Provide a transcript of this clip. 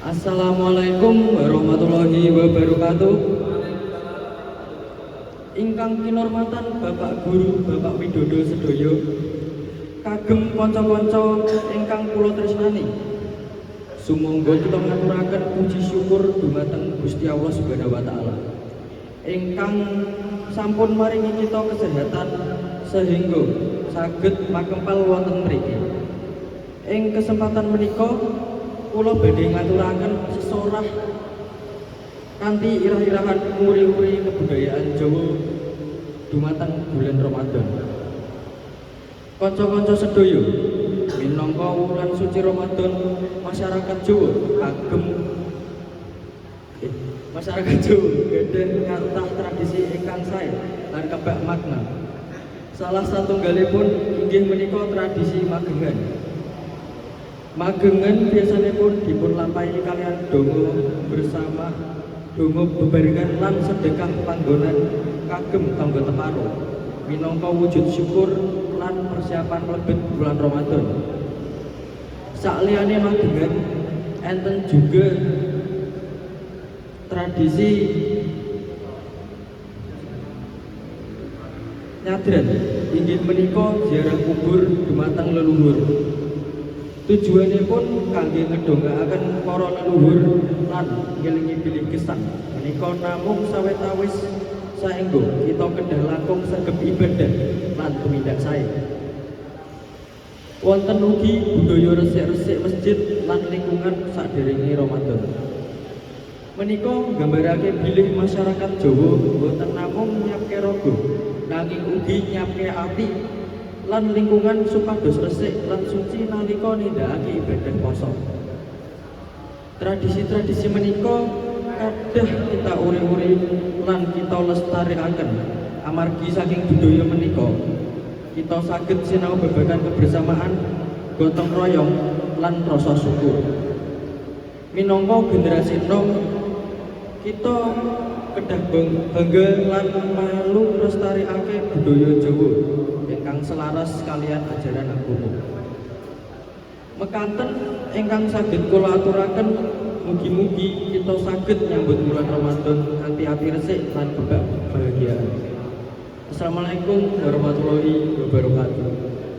Assalamualaikum warahmatullahi wabarakatuh. Ingkang kinormatan Bapak Guru, Bapak Widodo sedaya, kagem kanca-kanca ingkang kula tresnani. Sumangga kita ngaturaken puji syukur dumateng Gusti Allah Subhanahu wa taala ingkang sampun maringi kita kesehatan sehingga saged makempal wonten mriki. Ing kesempatan menika kula badhe ngaturaken sesorah kanthi irah-irahan nguri-uri kebudayaan Jawa dumateng bulan Ramadan. Kanca-kanca sedaya, minangka wulan suci Ramadan, masyarakat Jawa gadhah kathah tradisi ingkang sae lan kebak makna. Salah satunggalipun inggih menika tradisi magengan. Magengan biasanipun dipun lampahi kaliyan donga bersama, donga bebarengan lan sedekah panggonan kagem tangga teparo minangka wujud syukur lan persiapan mlebet bulan Ramadan. Sakliyane magengan, enten juga tradisi nyadran, inggih menika ziarah kubur dumateng leluhur. Tujuanipun kangge ngedongaaken para leluhur lan ngelingi bilih gesang menika namung sawetawis saengga kita kedah langkung sregep ibadah lan tumindak sae. Wonten ugi budaya resik-resik masjid lan lingkungan saderenge Ramadan. Menika nggambarake bilih masyarakat Jawa boten namung nyiapke raga, nanging ugi nyiapke ati lan lingkungan supados resik lan suci nalika nindakake ibadah poso. Tradisi-tradisi menika kedah kita uri-uri lan kita lestarekaken, amargi saking budaya menika kita saged sinau babagan kebersamaan, gotong royong, lan rasa syukur. Minangka generasi enom, kita kedah bangga lan melu nglestarekake budaya Jawa ingkang selaras kaliyan ajaran agama. Mekaten ingkang saged kula aturaken, mugi-mugi kita saged nyambut bulan Ramadan kanthi ati resik lan kebak kebahagiaan. Assalamualaikum warahmatullahi wabarakatuh.